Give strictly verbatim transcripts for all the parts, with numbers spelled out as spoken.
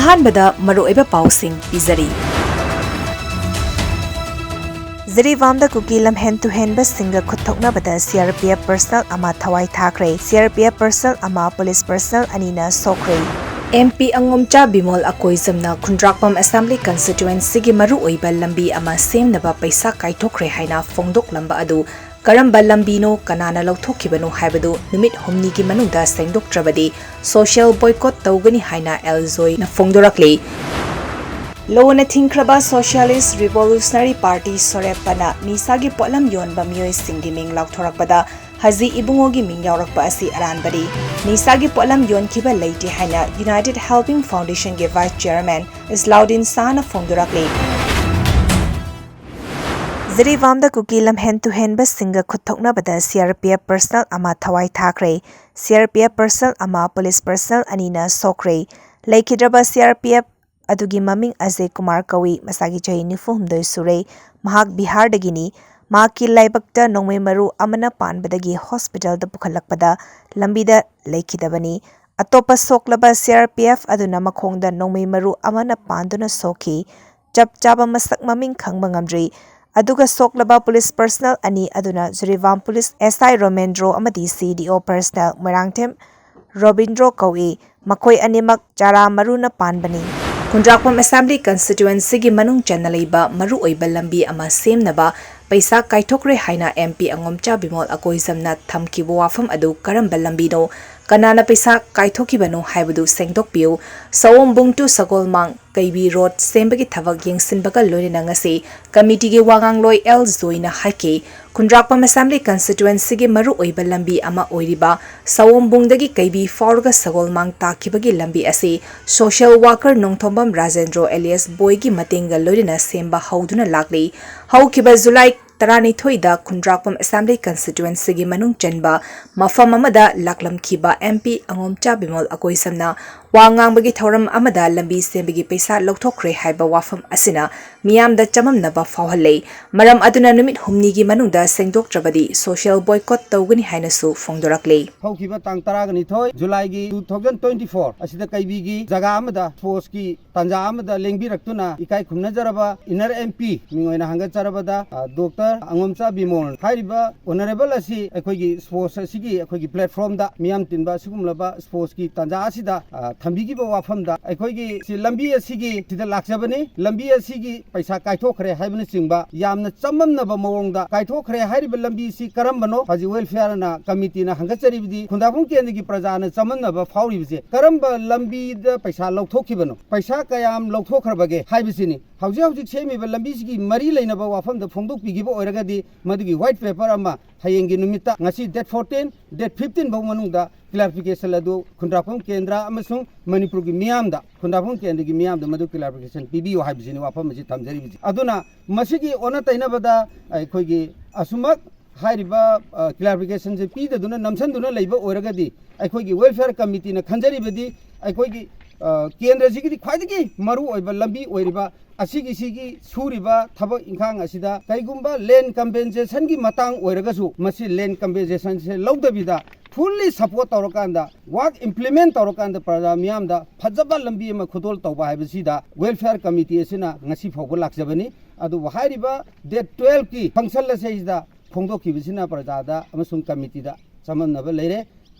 ꯑꯍꯥꯟꯕꯗ ꯃꯔꯨꯑꯣꯏꯕ ꯄꯥꯎꯁꯤꯡ ꯄꯤꯖꯔꯤ꯫ ꯖꯤꯔꯤꯕꯥꯝꯗ ꯀꯨꯀꯤ ꯂꯝꯍꯦꯟ ꯇꯨꯍꯦꯟꯕꯁꯤꯡꯒ ꯈꯨꯠꯊꯣꯛꯅꯕꯗ C R P F personal ꯑꯃ ꯊꯋꯥꯏ ꯊꯥꯈ꯭ꯔꯦ꯫ C R P F personal ꯑꯃ, ꯄꯨꯂꯤꯁ ꯄꯔꯁꯅꯦꯜ ꯑꯅꯤꯅ ꯁꯣꯛꯈ꯭ꯔꯦ꯫ ꯑꯦꯝ ꯄꯤ ꯑꯉꯣꯝꯆꯥ ꯕꯤꯃꯣꯜ ꯑꯀꯣꯏꯖꯝꯅ ꯈꯨꯟꯗ꯭ꯔꯥꯛꯄꯝ ꯑꯦꯁꯦꯝꯕ꯭ꯂꯤ ꯀꯟꯁꯇꯤꯇ꯭ꯋꯦꯟꯁꯤꯒꯤ ꯃꯔꯨꯑꯣꯏꯕ ꯂꯝꯕꯤ ꯑꯃ ꯁꯦꯝꯅꯕ ꯄꯩꯁꯥ ꯀꯥꯏꯊꯣꯛꯈ꯭ꯔꯦ ꯍꯥꯏꯅ ꯐꯣꯡꯗꯣꯛꯂꯝꯕ ꯑꯗꯨ ꯀꯔꯝꯕ ꯂꯝꯕꯤꯅꯣ, ꯀꯅꯥꯅ ꯂꯧꯊꯣꯛꯈꯤꯕꯅꯣ ꯍꯥꯏꯕꯗꯨ ꯅꯨꯃꯤꯠ ꯍꯨꯝꯅꯤꯒꯤ ꯃꯅꯨꯡꯗ ꯁꯦꯡꯗꯣꯛꯇ꯭ꯔꯕꯗꯤ social boycott ꯇꯧꯒꯅꯤ ꯍꯥꯏꯅ ꯑꯦꯜ ꯖꯣꯏꯅ ꯐꯣꯡꯗꯣꯔꯛꯂꯤ꯫ ꯂꯣꯅ ꯊꯤꯡꯈ꯭ꯔꯕ Socialist Revolutionary Party, ꯁꯣꯔꯦꯞꯄꯅ ꯅꯤꯁꯥꯒꯤ ꯄꯣꯠꯂꯝ ꯌꯣꯟꯕ ꯃꯤꯑꯣꯏꯁꯤꯡꯒꯤ ꯃꯤꯡ ꯂꯥꯎꯊꯣꯔꯛꯄꯗ ꯍꯖꯤ ꯏꯕꯨꯡꯉꯣꯒꯤ ꯃꯤꯡ ꯌꯥꯎꯔꯛꯄ ꯑꯁꯤ ꯑꯔꯥꯟꯕꯅꯤ꯫ ꯅꯤꯁꯥꯒꯤ ꯄꯣꯠꯂꯝ ꯌꯣꯟꯈꯤꯕ ꯂꯩꯇꯦ ꯍꯥꯏꯅ United Helping Foundationꯒꯤ vice chairman ꯏꯁꯂꯥꯎꯗꯤꯟ ꯁꯥꯍꯅ ꯐꯣꯡꯗꯣꯔꯛꯂꯤ꯫ ꯖꯤꯔꯤꯕꯥꯝꯗ ꯀꯨꯀꯤ ꯂꯝꯍꯦꯟ ꯇꯨꯍꯦꯟꯕꯁꯤꯡꯒ ꯈꯨꯠꯊꯣꯛꯅꯕꯗ C R P F personal ꯑꯃ ꯊꯋꯥꯏ ꯊꯥꯈ꯭ꯔꯦ꯫ C R P F personal ꯑꯃ, ꯄꯨꯂꯤꯁ ꯄꯔꯁꯅꯦꯜ ꯑꯅꯤꯅ ꯁꯣꯛꯈ꯭ꯔꯦ꯫ ꯂꯩꯈꯤꯗ꯭ꯔꯕ ꯁꯤ ꯑꯥꯔ ꯄꯤ ꯑꯦꯐ ꯑꯗꯨꯒꯤ ꯃꯃꯤꯡ ꯑꯖꯦ ꯀꯨꯃꯥꯔ ꯀꯧꯏ꯫ ꯃꯁꯥꯒꯤ ꯆꯍꯤ ꯅꯤꯐꯨ ꯍꯨꯝꯗꯣꯏ ꯁꯨꯔꯦ꯫ ꯃꯍꯥꯛ ꯕꯤꯍꯥꯔꯗꯒꯤꯅꯤ꯫ ꯃꯍꯥꯛꯀꯤ ꯂꯥꯏꯕꯛꯇ ꯅꯣꯡꯃꯩ ꯃꯔꯨ ꯑꯃꯅ ꯄꯥꯟꯕꯗꯒꯤ ꯍꯣꯁꯄꯤꯇꯥꯜꯗ ꯄꯨꯈꯠꯂꯛꯄꯗ ꯂꯝꯕꯤꯗ ꯂꯩꯈꯤꯗꯕꯅꯤ꯫ ꯑꯇꯣꯞꯄ ꯁꯣꯛꯂꯕ ꯁꯤ ꯑꯥꯔ ꯄꯤ ꯑꯦꯐ ꯑꯗꯨꯅ ꯃꯈꯣꯡꯗ ꯅꯣꯡꯃꯩ ꯃꯔꯨ ꯑꯃꯅ ꯄꯥꯟꯗꯨꯅ ꯁꯣꯛꯈꯤ꯫ ꯆꯞ ꯆꯥꯕ ꯃꯁꯛ ꯃꯃꯤꯡ ꯈꯪꯕ ꯉꯝꯗ꯭ꯔꯤ꯫ ꯑꯗꯨꯒ ꯁꯣꯛꯂꯕ ꯄꯨꯂꯤꯁ ꯄꯔꯁꯅꯦꯜ ꯑꯅꯤ ꯑꯗꯨꯅ ꯖꯤꯔꯤꯕꯥꯝ ꯄꯨꯂꯤꯁ ꯑꯦꯁ ꯑꯥꯏ ꯔꯣꯃꯦꯟꯗ꯭ꯔꯣ ꯑꯃꯗꯤ ꯁꯤ ꯗꯤ ꯑꯣ ꯄꯔꯁꯅꯦꯜ ꯃꯣꯏꯔꯥꯡꯊꯦꯝ ꯔꯣꯕꯤꯟꯗ꯭ꯔꯣ ꯀꯧꯏ꯫ ꯃꯈꯣꯏ ꯑꯅꯤꯃꯛ ꯆꯥꯔꯥ ꯃꯔꯨꯅ ꯄꯥꯟꯕꯅꯤ꯫ ꯈꯨꯟꯗ꯭ꯔꯥꯛꯄꯝ ꯑꯦꯁꯦꯝꯕ꯭ꯂꯤ ꯀꯟꯁꯇꯤꯇ꯭ꯋꯦꯟꯁꯤꯒꯤ ꯃꯅꯨꯡ ꯆꯟꯅ ꯂꯩꯕ ꯃꯔꯨꯑꯣꯏꯕ ꯂꯝꯕꯤ ꯑꯃ ꯁꯦꯝꯅꯕ ꯄꯩꯁꯥ ꯀꯥꯏꯊꯣꯛꯈ꯭ꯔꯦ ꯍꯥꯏꯅ ꯑꯦꯝ ꯄꯤ ꯑꯉꯣꯝꯆꯥ ꯕꯤꯃꯣꯜ ꯑꯀꯣꯏꯖꯝꯅ ꯊꯝꯈꯤꯕ ꯋꯥꯐꯝ ꯑꯗꯨ ꯀꯔꯝꯕ ꯂꯝꯕꯤꯅꯣ, ꯀꯅꯥꯅ ꯄꯩꯁꯥ ꯀꯥꯏꯊꯣꯛꯈꯤꯕꯅꯣ ꯍꯥꯏꯕꯗꯨ ꯁꯦꯡꯗꯣꯛꯄꯤꯌꯨ꯫ ꯁꯑꯣꯝꯕꯨꯡ to ꯁꯒꯣꯜꯃꯥꯡ ꯀꯩꯕꯤ ꯔꯣꯗ ꯁꯦꯝꯕꯒꯤ ꯊꯕꯛ ꯌꯦꯡꯁꯤꯟꯕꯒ ꯂꯣꯏꯅꯅ ꯉꯁꯤ ꯀꯃꯤꯇꯤꯒꯤ ꯋꯥꯉꯥꯡꯂꯣꯏ ꯑꯦꯜ ꯖꯣꯏꯅ ꯍꯥꯏꯈꯤ, ꯈꯨꯟꯗ꯭ꯔꯥꯛꯄꯝ ꯑꯦꯁꯦꯝꯕ꯭ꯂꯤ ꯀꯟꯁꯇꯤꯇ꯭ꯋꯦꯟꯁꯤꯒꯤ ꯃꯔꯨꯑꯣꯏꯕ ꯂꯝꯕꯤ ꯑꯃ ꯑꯣꯏꯔꯤꯕ ꯁꯑꯣꯝꯕꯨꯡꯗꯒꯤ ꯀꯩꯕꯤ ꯐꯥꯎꯔꯒ ꯁꯒꯣꯜꯃꯥꯡ ꯇꯥꯈꯤꯕꯒꯤ ꯂꯝꯕꯤ ꯑꯁꯤ ꯁꯣꯁꯤꯌꯦꯜ ꯋꯥꯀꯔ ꯅꯣꯡꯊꯣꯝꯕꯝ ꯔꯥꯖꯦꯟꯗ꯭ꯔꯣ ꯑꯦꯂꯤꯌꯥꯁ ꯕꯣꯏꯒꯤ ꯃꯇꯦꯡꯒ ꯂꯣꯏꯅꯅ ꯁꯦꯝꯕ ꯍꯧꯗꯨꯅ ꯂꯥꯛꯂꯤ꯫ ꯍꯧꯈꯤꯕ ꯖꯨꯂꯥꯏ ꯇꯔꯥꯅꯤꯊꯣꯏꯗ ꯈꯨꯟꯗ꯭ꯔꯥꯛꯄꯝ ꯑꯦꯁꯦꯝꯕ꯭ꯂꯤ ꯀꯟꯁꯇꯤꯇ꯭ꯋꯦꯟꯁꯤꯒꯤ ꯃꯅꯨꯡ ꯆꯟꯕ ꯃꯐꯝ ꯑꯃꯗ ꯂꯥꯛꯂꯝꯈꯤꯕ ꯑꯦꯝ ꯄꯤ ꯑꯉꯣꯝꯆꯥ ꯕꯤꯃꯣꯜ ꯑꯀꯣꯏꯁꯝꯅ ꯋꯥ ꯉꯥꯡꯕꯒꯤ ꯊꯧꯔꯝ ꯑꯃꯗ ꯂꯝꯕꯤ ꯁꯦꯝꯕꯒꯤ ꯄꯩꯁꯥ ꯂꯧꯊꯣꯛꯈ꯭ꯔꯦ ꯍꯥꯏꯕ ꯋꯥꯐꯝ ꯑꯁꯤꯅ ꯃꯤꯌꯥꯝꯗ ꯆꯃꯝꯅꯕ ꯐꯥꯎꯍꯜꯂꯦ꯫ ꯃꯔꯝ ꯑꯗꯨꯅ ꯅꯨꯃꯤꯠ ꯍꯨꯝꯅꯤꯒꯤ ꯃꯅꯨꯡꯗ ꯁꯦꯡꯗꯣꯛꯇ꯭ꯔꯕꯗꯤ social boycott ꯇꯧꯒꯅꯤ ꯍꯥꯏꯅꯁꯨ ꯐꯣꯡꯗꯣꯔꯛꯂꯤ꯫ ꯍꯧꯈꯤꯕ ꯇꯥꯡ ꯇꯔꯥꯒ ꯅꯤꯊꯣꯏ ꯖꯨꯂꯥꯏꯒꯤ two thousand twenty four ꯑꯁꯤꯗ ꯀꯩꯕꯤꯒꯤ ꯖꯒꯥ ꯑꯃꯗ sportsꯀꯤ ꯇꯥꯟꯖꯥ ꯑꯃꯗ ꯂꯦꯡꯕꯤꯔꯛꯇꯨꯅ ꯏꯀꯥꯏ ꯈꯨꯝꯅꯖꯔꯕ inner M P ꯃꯤꯡ ꯑꯣꯏꯅ ꯍꯪꯒꯠꯆꯔꯕꯗ, ꯑ, ꯗꯣꯛꯇꯔ ꯑꯉꯣꯝꯆꯥ ꯕꯤꯃꯣꯜ ꯍꯥꯏꯔꯤꯕ honourable ꯑꯁꯤ ꯑꯩꯈꯣꯏꯒꯤ sports ꯑꯁꯤꯒꯤ ꯑꯩꯈꯣꯏꯒꯤ platformꯗ ꯃꯤꯌꯥꯝ ꯇꯤꯟꯕ ꯑꯁꯤꯒꯨꯝꯂꯕ sportsꯀꯤ ꯇꯥꯟꯖꯥ ꯑꯁꯤꯗ, ꯑ, ꯊꯝꯕꯤꯈꯤꯕ ꯋꯥꯐꯝꯗ ꯑꯩꯈꯣꯏꯒꯤ ꯁꯤ ꯂꯝꯕꯤ ꯑꯁꯤꯒꯤ ꯁꯤꯗ ꯂꯥꯛꯆꯕꯅꯤ꯫ ꯂꯝꯕꯤ ꯑꯁꯤꯒꯤ ꯄꯩꯁꯥ ꯀꯥꯏꯊꯣꯛꯈ꯭ꯔꯦ ꯍꯥꯏꯕꯅꯆꯤꯡꯕ ꯌꯥꯝꯅ ꯆꯃꯝꯅꯕ ꯃꯑꯣꯡꯗ ꯀꯥꯏꯊꯣꯛꯈ꯭ꯔꯦ ꯍꯥꯏꯔꯤꯕ ꯂꯝꯕꯤꯁꯤ ꯀꯔꯝꯕꯅꯣ? ꯍꯧꯖꯤꯛ welfareꯅ committeeꯅ ꯍꯪꯒꯠꯆꯔꯤꯕꯗꯤ ꯈꯨꯟꯗ꯭ꯔꯥꯛꯄꯝ ꯀꯦꯟꯗ꯭ꯔꯒꯤ ꯄ꯭ꯔꯖꯥꯅ ꯆꯃꯝꯅꯕ ꯐꯥꯎꯔꯤꯕꯁꯦ ꯀꯔꯝꯕ ꯂꯝꯕꯤꯗ ꯄꯩꯁꯥ ꯂꯧꯊꯣꯛꯈꯤꯕꯅꯣ? ꯄꯩꯁꯥ ꯀꯌꯥꯝ ꯂꯧꯊꯣꯛꯈ꯭ꯔꯕꯒꯦ ꯍꯥꯏꯕꯁꯤꯅꯤ꯫ ꯍꯧꯖꯤꯛ ꯍꯧꯖꯤꯛ ꯁꯦꯝꯃꯤꯕ ꯂꯝꯕꯤꯁꯤꯒꯤ ꯃꯔꯤ ꯂꯩꯅꯕ ꯋꯥꯐꯝꯗ ꯐꯣꯡꯗꯣꯛꯄꯤꯈꯤꯕ ꯑꯣꯏꯔꯒꯗꯤ ꯃꯗꯨꯒꯤ white paper ꯑꯃ ꯍꯌꯦꯡꯒꯤ ꯅꯨꯃꯤꯠꯇ, ꯉꯁꯤ date fourteen, date fifteen ꯐꯥꯎ ꯃꯅꯨꯡꯗ clarification ꯑꯗꯨ ꯈꯨꯟꯗ꯭ꯔꯥꯛꯄꯝ ꯀꯦꯟꯗ꯭ꯔ ꯑꯃꯁꯨꯡ ꯃꯅꯤꯄꯨꯔꯒꯤ ꯃꯤꯌꯥꯝꯗ, ꯈꯨꯟꯗ꯭ꯔꯥꯛꯄꯝ ꯀꯦꯟꯗ꯭ꯔꯒꯤ ꯃꯤꯌꯥꯝꯗ ꯃꯗꯨ clarification ꯄꯤꯕꯤꯌꯨ ꯍꯥꯏꯕꯁꯤꯅꯤ ꯋꯥꯐꯝ ꯑꯁꯤ ꯊꯝꯖꯔꯤꯕꯁꯤ꯫ ꯑꯗꯨꯅ ꯃꯁꯤꯒꯤ ꯑꯣꯟꯅ ꯇꯩꯅꯕꯗ ꯑꯩꯈꯣꯏꯒꯤ ꯑꯁꯨꯃꯛ ꯍꯥꯏꯔꯤꯕ, ꯑ, clarificationꯁꯦ ꯄꯤꯗꯗꯨꯅ ꯅꯝꯁꯤꯟꯗꯨꯅ ꯂꯩꯕ ꯑꯣꯏꯔꯒꯗꯤ ꯑꯩꯈꯣꯏꯒꯤ welfare committeeꯅ ꯈꯟꯖꯔꯤꯕꯗꯤ ꯑꯩꯈꯣꯏꯒꯤ, ꯑ, ꯀꯦꯟꯗ꯭ꯔꯁꯤꯒꯤꯗꯤ ꯈ꯭ꯋꯥꯏꯗꯒꯤ ꯃꯔꯨ ꯑꯣꯏꯕ ꯂꯝꯕꯤ ꯑꯣꯏꯔꯤꯕ ꯑꯁꯤꯒꯤꯁꯤꯒꯤ ꯁꯨꯔꯤꯕ ꯊꯕꯛ ꯏꯪꯈꯥꯡ ꯑꯁꯤꯗ ꯀꯩꯒꯨꯝꯕ land compensationꯒꯤ ꯃꯇꯥꯡ ꯑꯣꯏꯔꯒꯁꯨ ꯃꯁꯤ land compensationꯁꯦ ꯂꯧꯗꯕꯤꯗ fully support ꯇꯧꯔꯀꯥꯟꯗ, work implement ꯇꯧꯔꯀꯥꯟꯗ ꯄ꯭ꯔꯖꯥ ꯃꯤꯌꯥꯝꯗ ꯐꯖꯕ ꯂꯝꯕꯤ ꯑꯃ ꯈꯨꯗꯣꯜ ꯇꯧꯕ ꯍꯥꯏꯕꯁꯤꯗ welfare committee ꯑꯁꯤꯅ ꯉꯁꯤ ꯐꯥꯎꯕ ꯂꯥꯛꯆꯕꯅꯤ꯫ ꯑꯗꯨꯕꯨ ꯍꯥꯏꯔꯤꯕ date twelveꯀꯤ function ꯑꯁꯤꯗ ꯐꯣꯡꯗꯣꯛꯈꯤꯕꯁꯤꯅ ꯄ꯭ꯔꯖꯥꯗ ꯑꯃꯁꯨꯡ committeeꯗ ꯆꯃꯝꯅꯕ ꯂꯩꯔꯦ꯫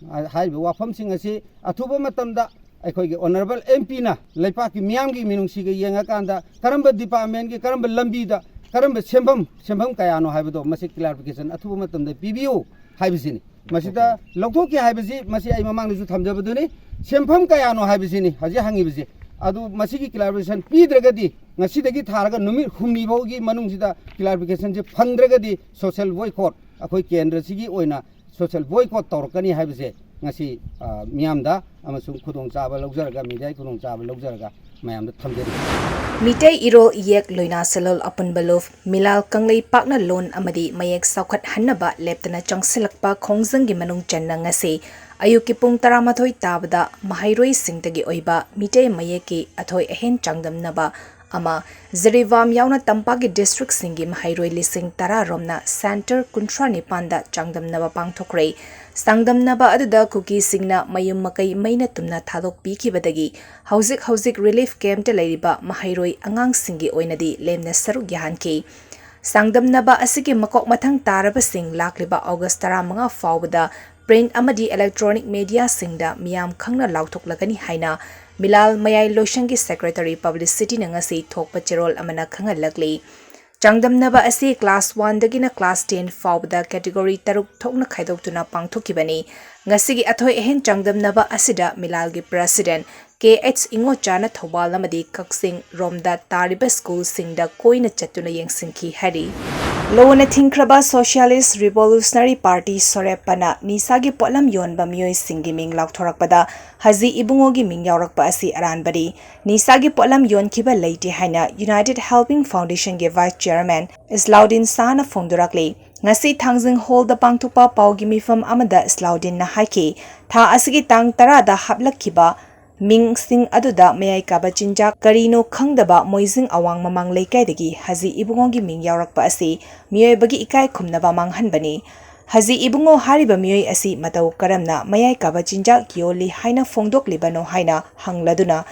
ꯍꯥꯏꯔꯤꯕ ꯋꯥꯐꯝꯁꯤꯡ ꯑꯁꯤ ꯑꯊꯨꯕ ꯃꯇꯝꯗ ꯑꯩꯈꯣꯏꯒꯤ honourable M Pꯅ ꯂꯩꯄꯥꯛꯀꯤ ꯃꯤꯌꯥꯝꯒꯤ ꯃꯤꯅꯨꯡꯁꯤꯒ ꯌꯦꯡꯉꯀꯥꯟꯗ ꯀꯔꯝꯕ departmentꯀꯤ ꯀꯔꯝꯕ ꯂꯝꯕꯤꯗ ꯀꯔꯝꯕ ꯁꯦꯝꯐꯝ, ꯁꯦꯝꯐꯝ ꯀꯌꯥꯅꯣ ꯍꯥꯏꯕꯗꯣ ꯃꯁꯤ clarification ꯑꯊꯨꯕ ꯃꯇꯝꯗ ꯄꯤꯕꯤꯌꯨ ꯍꯥꯏꯕꯁꯤꯅꯤ꯫ ꯃꯁꯤꯗ ꯂꯧꯊꯣꯛꯈꯤ ꯍꯥꯏꯕꯁꯤ ꯃꯁꯤ ꯑꯩ ꯃꯃꯥꯡꯗꯁꯨ ꯊꯝꯖꯕꯗꯨꯅꯤ꯫ ꯁꯦꯝꯐꯝ ꯀꯌꯥꯅꯣ ꯍꯥꯏꯕꯁꯤꯅꯤ ꯍꯧꯖꯤꯛ ꯍꯪꯉꯤꯕꯁꯤ꯫ ꯑꯗꯨ ꯃꯁꯤꯒꯤ clarification ꯄꯤꯗ꯭ꯔꯒꯗꯤ, ꯉꯁꯤꯗꯒꯤ ꯊꯥꯔꯒ ꯅꯨꯃꯤꯠ ꯍꯨꯝꯅꯤ ꯐꯥꯎꯒꯤ ꯃꯅꯨꯡꯁꯤꯗ clarificationꯁꯦ ꯐꯪꯗ꯭ꯔꯒꯗꯤ social boycott ꯑꯩꯈꯣꯏ ꯀꯦꯟꯗ꯭ꯔꯁꯤꯒꯤ ꯑꯣꯏꯅ social boycott ꯇꯧꯔꯛꯀꯅꯤ ꯍꯥꯏꯕꯁꯦ ꯉꯁꯤ, ꯑ, ꯃꯤꯌꯥꯝꯗ ꯑꯃꯁꯨꯡ ꯈꯨꯗꯣꯡꯆꯥꯕ ꯂꯧꯖꯔꯒ, mediaꯒꯤ ꯈꯨꯗꯣꯡꯆꯥꯕ ꯂꯧꯖꯔꯒ ꯃꯌꯥꯝꯗ ꯊꯝꯖꯔꯤ꯫ ꯃꯤꯇꯩ ꯏꯔꯣꯜ ꯏꯌꯦꯛ ꯂꯣꯏꯅꯥ ꯁꯦꯜꯍꯧ ꯑꯄꯨꯟꯕ ꯂꯨꯞ ꯃꯤꯂꯥꯜ ꯀꯪꯂꯩꯄꯥꯛꯅ ꯂꯣꯟ ꯑꯃꯗꯤ ꯃꯌꯦꯛ ꯆꯥꯎꯈꯠꯍꯟꯅꯕ ꯂꯦꯞꯇꯅ ꯆꯪꯁꯤꯜꯂꯛꯄ ꯈꯣꯡꯖꯪꯒꯤ ꯃꯅꯨꯡ ꯆꯟꯅ ꯉꯁꯤ ꯑꯌꯨꯛꯀꯤ ꯄꯨꯡ ꯇꯔꯥꯃꯥꯊꯣꯏ ꯇꯥꯕꯗ ꯃꯍꯩꯔꯣꯏꯁꯤꯡꯗꯒꯤ ꯑꯣꯏꯕ ꯃꯤꯇꯩ ꯃꯌꯦꯛꯀꯤ ꯑꯊꯣꯏ ꯑꯍꯦꯟ ꯆꯥꯡꯗꯝꯅꯕ ꯑꯃ ꯖꯤꯔꯤꯕꯥꯝ ꯌꯥꯎꯅ ꯇꯝꯄꯥꯛꯀꯤ ꯗꯤꯁꯇ꯭ꯔꯤꯛꯁꯤꯡꯒꯤ ꯃꯍꯩꯔꯣꯏ ꯂꯤꯁꯤꯡ ꯇꯔꯥ ꯔꯣꯝꯅ ꯁꯦꯟꯇꯔ ꯀꯨꯟꯊ꯭ꯔꯥ ꯅꯤꯄꯥꯟꯗ ꯆꯥꯡꯗꯝꯅꯕ ꯄꯥꯡꯊꯣꯛꯈ꯭ꯔꯦ꯫ ꯆꯥꯡꯗꯝꯅꯕ ꯑꯗꯨꯗ ꯀꯨꯀꯤꯁꯤꯡꯅ ꯃꯌꯨꯝ ꯃꯀꯩ ꯃꯩꯅ ꯇꯨꯝꯅ ꯊꯥꯗꯣꯛꯄꯤꯈꯤꯕꯗꯒꯤ ꯍꯧꯖꯤꯛ ꯍꯧꯖꯤꯛ ꯔꯤꯂꯤꯐ ꯀꯦꯝꯞꯇ ꯂꯩꯔꯤꯕ ꯃꯍꯩꯔꯣꯏ ꯑꯉꯥꯡꯁꯤꯡꯒꯤ ꯑꯣꯏꯅꯗꯤ ꯂꯦꯝꯅ ꯁꯔꯨꯛ ꯌꯥꯍꯟꯈꯤ꯫ ꯆꯥꯡꯗꯝꯅꯕ ꯑꯁꯤꯒꯤ ꯃꯀꯣꯛ ꯃꯊꯪ ꯇꯥꯔꯕꯁꯤꯡ ꯂꯥꯛꯂꯤꯕ ꯑꯣꯒꯁ ꯇꯔꯥꯃꯉꯥ ꯐꯥꯎꯕꯗ ꯄ꯭ꯔꯤꯟꯠ ꯑꯃꯗꯤ ꯏꯂꯦꯛꯇ꯭ꯔꯣꯅꯤꯛ ꯃꯦꯗꯤꯌꯥꯁꯤꯡꯗ ꯃꯤꯌꯥꯝ ꯈꯪꯅ ꯂꯥꯎꯊꯣꯛꯂꯒꯅꯤ ꯍꯥꯏꯅ ꯃꯤꯂꯥꯜ ꯃꯌꯥꯏ ꯂꯣꯏꯁꯪꯒꯤ ꯁꯦꯀ꯭ꯔꯦꯇꯔꯤ ꯄꯕ꯭ꯂꯤꯁꯤꯇꯤꯅ ꯉꯁꯤ ꯊꯣꯛꯄ ꯆꯦꯔꯣꯜ ꯑꯃꯅ ꯈꯪꯍꯜꯂꯛꯂꯤ꯫ ꯆꯥꯡꯗꯝꯅꯕ ꯑꯁꯤ ꯀ꯭ꯂꯥꯁ ꯋꯥꯟꯗꯒꯤꯅ ꯀ꯭ꯂꯥꯁ ꯇꯦꯟ ꯐꯥꯎꯕꯗ ꯀꯦꯇꯦꯒꯣꯔꯤ ꯇꯔꯨꯛ ꯊꯣꯛꯅ ꯈꯥꯏꯗꯣꯛꯇꯨꯅ ꯄꯥꯡꯊꯣꯛꯈꯤꯕꯅꯤ꯫ ꯉꯁꯤꯒꯤ ꯑꯊꯣꯏ ꯑꯍꯦꯟ ꯆꯥꯡꯗꯝꯅꯕ ꯑꯁꯤꯗ ꯃꯤꯂꯥꯜꯒꯤ ꯄ꯭ꯔꯦꯁꯤꯗꯦꯟꯠ ꯀꯦ ꯑꯩꯆ ꯏꯉꯣꯆꯥꯅ ꯊꯧꯕꯥꯜ ꯑꯃꯗꯤ ꯀꯛꯆꯤꯡ ꯔꯣꯝꯗ ꯇꯥꯔꯤꯕ ꯁ꯭ꯀꯨꯜꯁꯤꯡꯗ ꯀꯣꯏꯅ ꯆꯠꯇꯨꯅ ꯌꯦꯡꯁꯤꯟꯈꯤ ꯍꯥꯏꯔꯤ꯫ ꯂꯣꯟꯅ ꯊꯤꯡꯈ꯭ꯔꯕ ꯁꯣꯁꯤꯌꯥꯂꯤꯁ ꯔꯤꯚꯣꯂꯨꯁꯅꯔꯤ ꯄꯥꯔꯇꯤ ꯁꯣꯔꯦꯄꯅ ꯅꯤꯁꯥꯒꯤ ꯄꯣꯠꯂꯝ ꯌꯣꯟꯕ ꯃꯤꯑꯣꯏꯁꯤꯡꯒꯤ ꯃꯤꯡ ꯂꯥꯎꯊꯣꯔꯛꯄꯗ ꯍꯖꯤ ꯏꯕꯨꯡꯉꯣꯒꯤ ꯃꯤꯡ ꯌꯥꯎꯔꯛꯄ ꯑꯁꯤ ꯑꯔꯥꯟꯕꯅꯤ꯫ ꯅꯤꯁꯥꯒꯤ ꯄꯣꯠꯂꯝ ꯌꯣꯟꯈꯤꯕ ꯂꯩꯇꯦ ꯍꯥꯏꯅ ꯌꯨꯅꯥꯏꯇꯦꯗ ꯍꯦꯜꯄꯤꯡ ꯐꯥꯎꯟꯗꯦꯁꯟꯒꯤ ꯚꯥꯏꯁ ꯆꯤꯌꯔꯃꯦꯟ ꯏꯁꯂꯥꯎꯗꯤꯟ ꯁꯥꯍꯅ ꯐꯣꯡꯗꯣꯔꯛꯂꯤ꯫ ꯉꯁꯤ ꯊꯥꯡꯖꯤꯡ ꯍꯣꯜꯗ ꯄꯥꯡꯊꯣꯛꯄ ꯄꯥꯎꯒꯤ ꯃꯤꯐꯝ ꯑꯃꯗ ꯏꯁꯂꯥꯎꯗꯤꯟꯅ ꯍꯥꯏꯈꯤ, ꯊꯥ ꯑꯁꯤꯒꯤ ꯇꯥꯡ ꯇꯔꯥꯗ ꯍꯥꯞꯂꯛꯈꯤꯕ ꯃꯤꯡꯁꯤꯡ ꯑꯗꯨꯗ ꯃꯌꯥꯏ ꯀꯥꯕ ꯆꯤꯟꯖꯥꯛ ꯀꯔꯤꯅꯣ ꯈꯪꯗꯕ ꯃꯣꯏꯖꯤꯡ ꯑꯋꯥꯡ ꯃꯃꯥꯡ ꯂꯩꯀꯥꯏꯗꯒꯤ ꯍꯖꯤ ꯏꯕꯨꯡꯉꯣꯒꯤ ꯃꯤꯡ ꯌꯥꯎꯔꯛꯄ ꯑꯁꯤ ꯃꯤꯑꯣꯏꯕꯒꯤ ꯏꯀꯥꯏ ꯈꯨꯝꯅꯕ ꯃꯥꯡꯍꯟꯕꯅꯤ꯫ ꯍꯖꯤ ꯏꯕꯨꯡꯉꯣ ꯍꯥꯏꯔꯤꯕ ꯃꯤꯑꯣꯏ ꯑꯁꯤ ꯃꯇꯧ ꯀꯔꯝꯅ ꯃꯌꯥꯏ ꯀꯥꯕ ꯆꯤꯟꯖꯥꯛ ꯌꯣꯜꯂꯤ ꯍꯥꯏꯅ ꯐꯣꯡꯗꯣꯛꯂꯤꯕꯅꯣ ꯍꯥꯏꯅ ꯍꯪꯂꯗꯨꯅ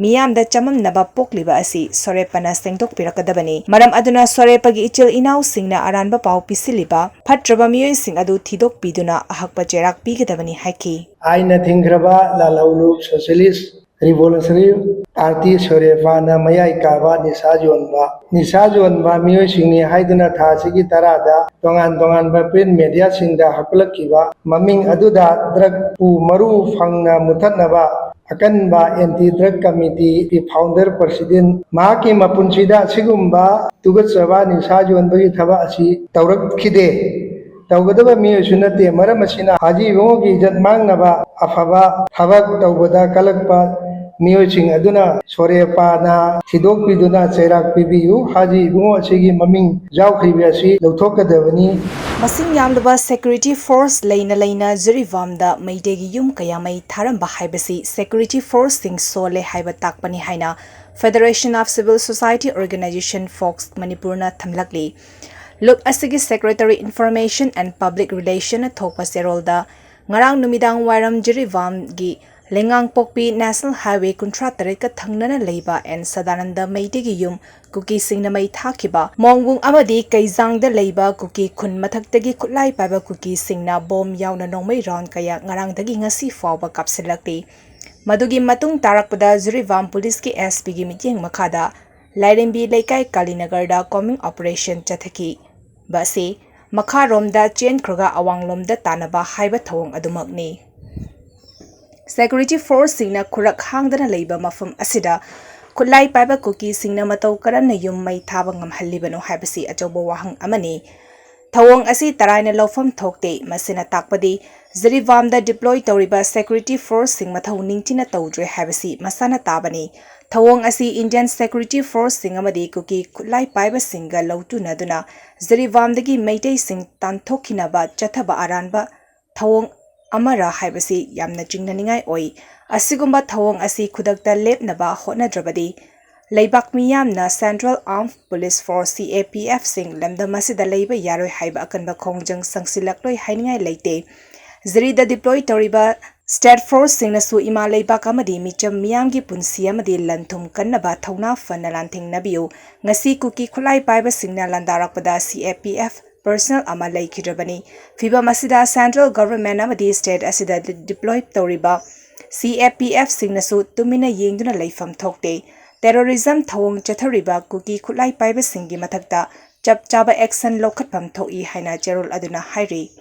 ꯃꯤꯌꯥꯝꯗ ꯆꯃꯝꯅꯕ ꯄꯣꯛꯂꯤꯕ ꯑꯁꯤ ꯁꯣꯔꯦꯄꯅ ꯁꯦꯡꯗꯣꯛꯄꯤꯔꯛꯀꯗꯕꯅꯤ꯫ ꯃꯔꯝ ꯑꯗꯨꯅ ꯁꯣꯔꯦꯄꯒꯤ ꯏꯆꯤꯜ ꯏꯅꯥꯎꯁꯤꯡꯅ ꯑꯔꯥꯟꯕ ꯄꯥꯎ ꯄꯤꯁꯤꯜꯂꯤꯕ ꯐꯠꯇ꯭ꯔꯕ ꯃꯤꯑꯣꯏꯁꯤꯡ ꯑꯗꯨ ꯊꯤꯗꯣꯛꯄꯤꯗꯨꯅ ꯑꯍꯛꯄ ꯆꯩꯔꯥꯛ ꯄꯤꯒꯗꯕꯅꯤ ꯍꯥꯏꯈꯤ꯫ ꯑꯥꯏꯟꯅ ꯊꯤꯡꯈ꯭ꯔꯕ ꯂꯥꯜꯍꯧꯂꯨꯞ ꯁꯣꯁꯤꯌꯦꯂꯤꯁ ꯔꯤꯚꯣꯂꯨꯁꯅꯔꯤ ꯄꯥꯔꯇꯤ ꯁꯣꯔꯦꯄꯥꯅ ꯃꯌꯥꯏ ꯀꯥꯕ ꯅꯤꯁꯥ ꯌꯣꯟꯕ, ꯅꯤꯁꯥ ꯌꯣꯟꯕ ꯃꯤꯑꯣꯏꯁꯤꯡꯅꯤ ꯍꯥꯏꯗꯨꯅ ꯊꯥ ꯑꯁꯤꯒꯤ ꯇꯔꯥꯗ ꯇꯣꯉꯥꯟ ꯇꯣꯉꯥꯟꯕ ꯄ꯭ꯔꯤꯟꯠ ꯃꯦꯗꯤꯌꯥꯁꯤꯡꯗ ꯍꯥꯞꯀꯠꯂꯛꯈꯤꯕ ꯃꯃꯤꯡ ꯑꯗꯨꯗ ꯗ꯭ꯔꯒꯄꯨ ꯃꯔꯨ ꯐꯪꯅ ꯃꯨꯊꯠꯅꯕ ꯑꯀꯟꯕ ꯑꯦꯟꯇꯤ ꯗ꯭ꯔꯒ ꯀꯃꯤꯇꯤꯒꯤ ꯐꯥꯎꯟꯗꯔ ꯄ꯭ꯔꯁꯤꯗꯦꯟꯠ ꯃꯍꯥꯛꯀꯤ ꯃꯄꯨꯟꯁꯤꯗ ꯑꯁꯤꯒꯨꯝꯕ ꯇꯨꯀꯠꯆꯕ ꯅꯤꯁꯥ ꯌꯣꯟꯕꯒꯤ ꯊꯕꯛ ꯑꯁꯤ ꯇꯧꯔꯛꯈꯤꯗꯦ꯫ ꯇꯧꯒꯗꯕ ꯃꯤꯑꯣꯏꯁꯨ ꯅꯠꯇꯦ꯫ ꯃꯔꯝ ꯑꯁꯤꯅ ꯍꯥꯖꯤ ꯏꯕꯨꯡꯉꯣꯒꯤ ꯏꯖꯠ ꯃꯥꯡꯅꯕ ꯑꯐꯕ ꯊꯕꯛ ꯇꯧꯕꯗ ꯀꯜꯂꯛꯄ ꯃꯤꯑꯣꯏꯁꯤꯡ ꯑꯗꯨꯅ ꯁꯣꯔꯦꯄꯥꯅ ꯊꯤꯗꯣꯛꯄꯤꯗꯨꯅ ꯆꯩꯔꯥꯛ ꯄꯤꯕꯤꯌꯨ꯫ ꯍꯥꯖꯤ ꯏꯕꯨꯡꯉꯣ ꯑꯁꯤꯒꯤ ꯃꯃꯤꯡ ꯌꯥꯎꯈ꯭ꯔꯤꯕ ꯑꯁꯤ ꯂꯧꯊꯣꯛꯀꯗꯕꯅꯤ꯫ ꯃꯁꯤꯡ ꯌꯥꯝꯂꯕ security force ꯂꯩꯅ ꯂꯩꯅ ꯖꯤꯔꯤꯕꯥꯝꯗ ꯃꯩꯇꯩꯒꯤ ꯌꯨꯝ ꯀꯌꯥ ꯃꯩ ꯊꯥꯔꯝꯕ ꯍꯥꯏꯕꯁꯤ security forceꯁꯤꯡ ꯁꯣꯜꯂꯦ ꯍꯥꯏꯕ ꯇꯥꯛꯄꯅꯤ ꯍꯥꯏꯅ Federation of Civil Society Organisation, fox ꯃꯅꯤꯄꯨꯔꯅ ꯊꯝꯂꯛꯂꯤ꯫ ꯂꯨꯞ ꯑꯁꯤꯒꯤ Secretary Information and Public Relationꯅ ꯊꯣꯛꯄ ꯆꯦꯔꯣꯜꯗ ꯉꯔꯥꯡ ꯅꯨꯃꯤꯗꯥꯡ ꯋꯥꯏꯔꯝ ꯖꯤꯔꯤꯕꯥꯝꯒꯤ ꯂꯩꯉꯥꯡꯄꯣꯛꯄꯤ National Highway ꯀꯨꯟꯊ꯭ꯔꯥ ꯇꯔꯦꯠꯀ ꯊꯪꯅꯅ ꯂꯩꯕ ꯑꯦꯟ ꯁꯗꯥꯅꯟꯗ ꯃꯩꯇꯩꯒꯤ ꯌꯨꯝ ꯀꯨꯀꯤꯁꯤꯡꯅ ꯃꯩ ꯊꯥꯈꯤꯕ ꯃꯣꯡꯕꯨꯡ ꯑꯃꯗꯤ ꯀꯩꯖꯥꯡꯗ ꯂꯩꯕ ꯀꯨꯀꯤ ꯈꯨꯟ ꯃꯊꯛꯇꯒꯤ ꯈꯨꯠꯂꯥꯏ ꯄꯥꯏꯕ ꯀꯨꯀꯤꯁꯤꯡꯅ ꯕꯣꯝ ꯌꯥꯎꯅ ꯅꯣꯡꯃꯩ ꯔꯥꯎꯟ ꯀꯌꯥ ꯉꯔꯥꯡꯗꯒꯤ ꯉꯁꯤ ꯐꯥꯎꯕ ꯀꯥꯞꯁꯤꯜꯂꯛꯂꯤ꯫ ꯃꯗꯨꯒꯤ ꯃꯇꯨꯡ ꯇꯥꯔꯛꯄꯗ ꯖꯤꯔꯤꯕꯥꯝ ꯄꯨꯂꯤꯁꯀꯤ ꯑꯦꯁ ꯄꯤꯒꯤ ꯃꯤꯠꯌꯦꯡ ꯃꯈꯥꯗ ꯂꯥꯏꯔꯦꯝꯕꯤ ꯂꯩꯀꯥꯏ ꯀꯥꯂꯤꯅꯒꯔꯗ combing operation ꯆꯠꯊꯈꯤꯕ ꯑꯁꯤ ꯃꯈꯥꯔꯣꯝꯗ ꯆꯦꯟꯈ꯭ꯔꯒ ꯑꯋꯥꯡꯂꯣꯝꯗ ꯇꯥꯟꯅꯕ ꯍꯥꯏꯕ ꯊꯧꯑꯣꯡ ꯑꯗꯨꯃꯛꯅꯤ꯫ Security forceꯁꯤꯡꯅ ꯈꯨꯔꯛ ꯍꯥꯡꯗꯅ ꯂꯩꯕ ꯃꯐꯝ ꯑꯁꯤꯗ ꯈꯨꯠꯂꯥꯏ ꯄꯥꯏꯕ ꯀꯨꯀꯤꯁꯤꯡꯅ ꯃꯇꯧ ꯀꯔꯝꯅ ꯌꯨꯝ ꯃꯩ ꯊꯥꯕ ꯉꯝꯍꯜꯂꯤꯕꯅꯣ ꯍꯥꯏꯕꯁꯤ ꯑꯆꯧꯕ ꯋꯥꯍꯪ ꯑꯃꯅꯤ꯫ ꯊꯧꯑꯣꯡ ꯑꯁꯤ ꯇꯔꯥꯏꯅ ꯂꯧꯐꯝ ꯊꯣꯛꯇꯦ꯫ ꯃꯁꯤꯅ ꯇꯥꯛꯄꯗꯤ ꯖꯤꯔꯤꯕꯥꯝꯗ deploy ꯇꯧꯔꯤꯕ security forceꯁꯤꯡ ꯃꯊꯧ ꯅꯤꯡꯊꯤꯅ ꯇꯧꯗ꯭ꯔꯦ ꯍꯥꯏꯕꯁꯤ ꯃꯁꯥꯅ ꯇꯥꯕꯅꯤ꯫ ꯊꯧꯑꯣꯡ ꯑꯁꯤ Indian security forceꯁꯤꯡ ꯑꯃꯗꯤ ꯀꯨꯀꯤ ꯈꯨꯠꯂꯥꯏ ꯄꯥꯏꯕꯁꯤꯡꯒ ꯂꯧꯇꯨꯅꯗꯨꯅ ꯖꯤꯔꯤꯕꯥꯝꯗꯒꯤ ꯃꯩꯇꯩꯁꯤꯡ ꯇꯥꯟꯊꯣꯛꯈꯤꯅꯕ ꯆꯠꯊꯕ ꯑꯔꯥꯟꯕ ꯊꯧꯑꯣꯡ ꯑꯃꯔ ꯍꯥꯏꯕꯁꯤ ꯌꯥꯝꯅ ꯆꯤꯡꯅꯅꯤꯡꯉꯥꯏ ꯑꯣꯏ꯫ ꯑꯁꯤꯒꯨꯝꯕ ꯊꯧꯑꯣꯡ ꯑꯁꯤ ꯈꯨꯗꯛꯇ ꯂꯦꯞꯅꯕ ꯍꯣꯠꯅꯗ꯭ꯔꯕꯗꯤ ꯂꯩꯕꯥꯛ ꯃꯤꯌꯥꯝꯅ Central Armed Police Force, CAPFꯁꯤꯡ ꯂꯝꯗꯝ ꯑꯁꯤꯗ ꯂꯩꯕ ꯌꯥꯔꯣꯏ ꯍꯥꯏꯕ ꯑꯀꯟꯕ ꯈꯣꯡꯖꯪ ꯆꯪꯁꯤꯜꯂꯛꯂꯣꯏ ꯍꯥꯏꯅꯤꯡꯉꯥꯏ ꯂꯩꯇꯦ꯫ ꯖꯤꯔꯤꯗ deploy ꯇꯧꯔꯤꯕ state forceꯁꯤꯡꯅꯁꯨ ꯏꯃꯥ ꯂꯩꯕꯥꯛ ꯑꯃꯗꯤ ꯃꯤꯆꯝ ꯃꯤꯌꯥꯝꯒꯤ ꯄꯨꯟꯁꯤ ꯑꯃꯗꯤ ꯂꯟ ꯊꯨꯝ ꯀꯟꯅꯕ ꯊꯧꯅꯥ ꯐꯅ ꯂꯥꯟꯊꯦꯡꯅꯕꯤꯌꯨ꯫ ꯉꯁꯤ ꯀꯨꯀꯤ ꯈꯨꯠꯂꯥꯏ ꯄꯥꯏꯕꯁꯤꯡꯅ ꯂꯥꯟꯗꯥꯔꯛꯄꯗ CAPF personnel ꯑꯃ ꯂꯩꯈꯤꯗ꯭ꯔꯕꯅꯤ꯫ ꯐꯤꯚꯝ ꯑꯁꯤꯗ Central Government ꯑꯃꯗꯤ state ꯑꯁꯤꯗ deploy ꯇꯧꯔꯤꯕ CAPFꯁꯤꯡꯅꯁꯨ ꯇꯨꯃꯤꯟꯅ ꯌꯦꯡꯗꯨꯅ ꯂꯩꯐꯝ ꯊꯣꯛꯇꯦ꯫ Terrorism ꯊꯧꯑꯣꯡ ꯆꯠꯊꯔꯤꯕ ꯀꯨꯀꯤ ꯈꯨꯠꯂꯥꯏ ꯄꯥꯏꯕꯁꯤꯡꯒꯤ ꯃꯊꯛꯇ ꯆꯞ ꯆꯥꯕ action ꯂꯧꯈꯠꯐꯝ ꯊꯣꯛꯏ ꯍꯥꯏꯅ ꯆꯦꯔꯣꯜ ꯑꯗꯨꯅ ꯍꯥꯏꯔꯤ꯫